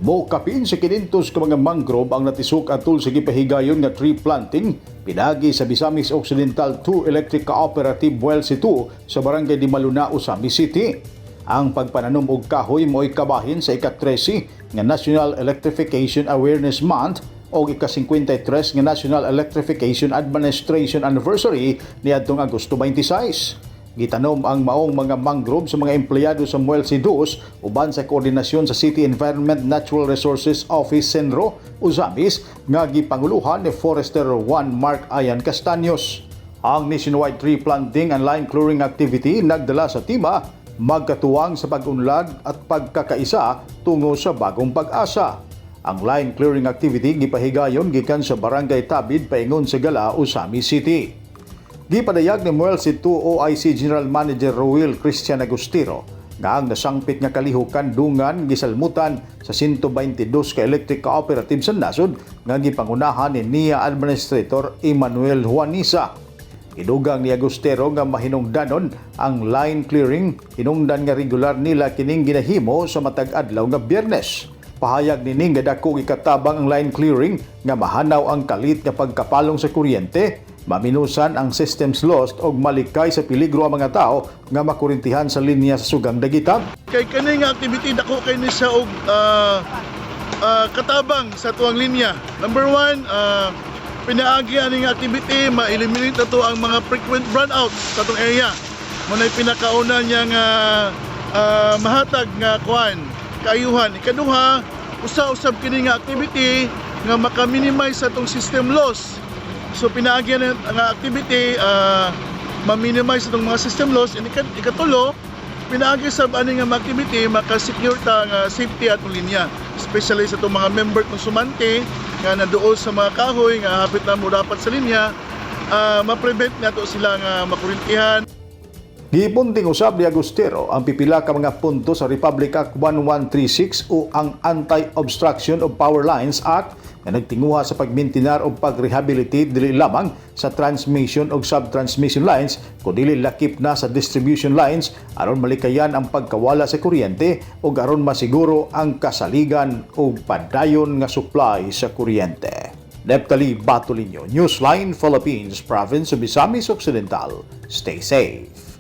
Mokapin sa 500 ka mga mangrove ang natisok atol sa gipahigayon nga tree planting pinagi sa Misamis Occidental 2 Electric Cooperative Muelsi 2 sa Barangay Dimaluna, Ozamiz City. Ang pagpananom og kahoy mo'y kabahin sa ika-13 nga National Electrification Awareness Month o ika-53 nga National Electrification Administration Anniversary niadtong Agosto 26. Gitanom ang maong mga mangrove sa mga empleyado sa Muelsi 2 uban sa koordinasyon sa City Environment Natural Resources Office CENRO, Ozamiz, nga gipanguluhan ni Forester 1 Mark Ayan Castaños. Ang nationwide tree planting and line clearing activity nagdala sa tema "Magkatuwang sa pag-unlad at pagkakaisa tungo sa bagong pag-asa." Ang line clearing activity gipahigayon gikan sa Barangay Tabid paingon sa Gala, Ozamiz City. Gipadayag ni Muelsi 2 OIC General Manager Ruel Christian Agustiro nga ang nasangpit nga kalihukan dungan gisalmutan sa 122 ka electric cooperative sa nasod nga gipangunahan ni NIA Administrator Emmanuel Juanisa. Gidugang ni Agustero nga mahinungdanon ang line clearing hinungdan nga regular nila kining ginahimo sa matag adlaw nga Biyernes. Pahayag niini nga dako ikatabang ang line clearing nga mahanaw ang kalit nga pagkapalong sa kuryente, maminusan ang systems lost og malikay sa peligro ang mga tao nga makurintihan sa linya sa sugang dagitab. Kay kani nga activity, dako kay ni siya og katabang sa tuang linya. Number one, pinaagi ani nga activity, ma-eliminate na to ang mga frequent brownouts sa atong area. Mao nay pinakauna niya nga mahatag nga kuan, kaayuhan. Ikaduha, usa-usab kini nga activity nga maka-minimize sa atong system loss. So pinaagi na nga activity, ma-minimize atong mga system loss. And ikatulo, pinaagi sab ani nga mga activity, maka-secure ta nga safety atong linya, especially sa atong mga member konsumante nga naduol sa mga kahoy nga hapit na mo dapat sa linya, ma-prevent nato sila nga makurintihan. Gipunting usab ni Agustero ang pipila ka mga punto sa Republic Act 1136 o ang Anti-Obstruction of Power Lines Act nga nagtinguha sa pagmintinar o pagrehabilitate dili lamang sa transmission o sub-transmission lines kundi lakip na sa distribution lines aron malikayan ang pagkawala sa kuryente o aron masiguro ang kasaligan o padayon nga supply sa kuryente. Neptali Batolinio, Newsline Philippines, Province of Misamis Occidental. Stay safe.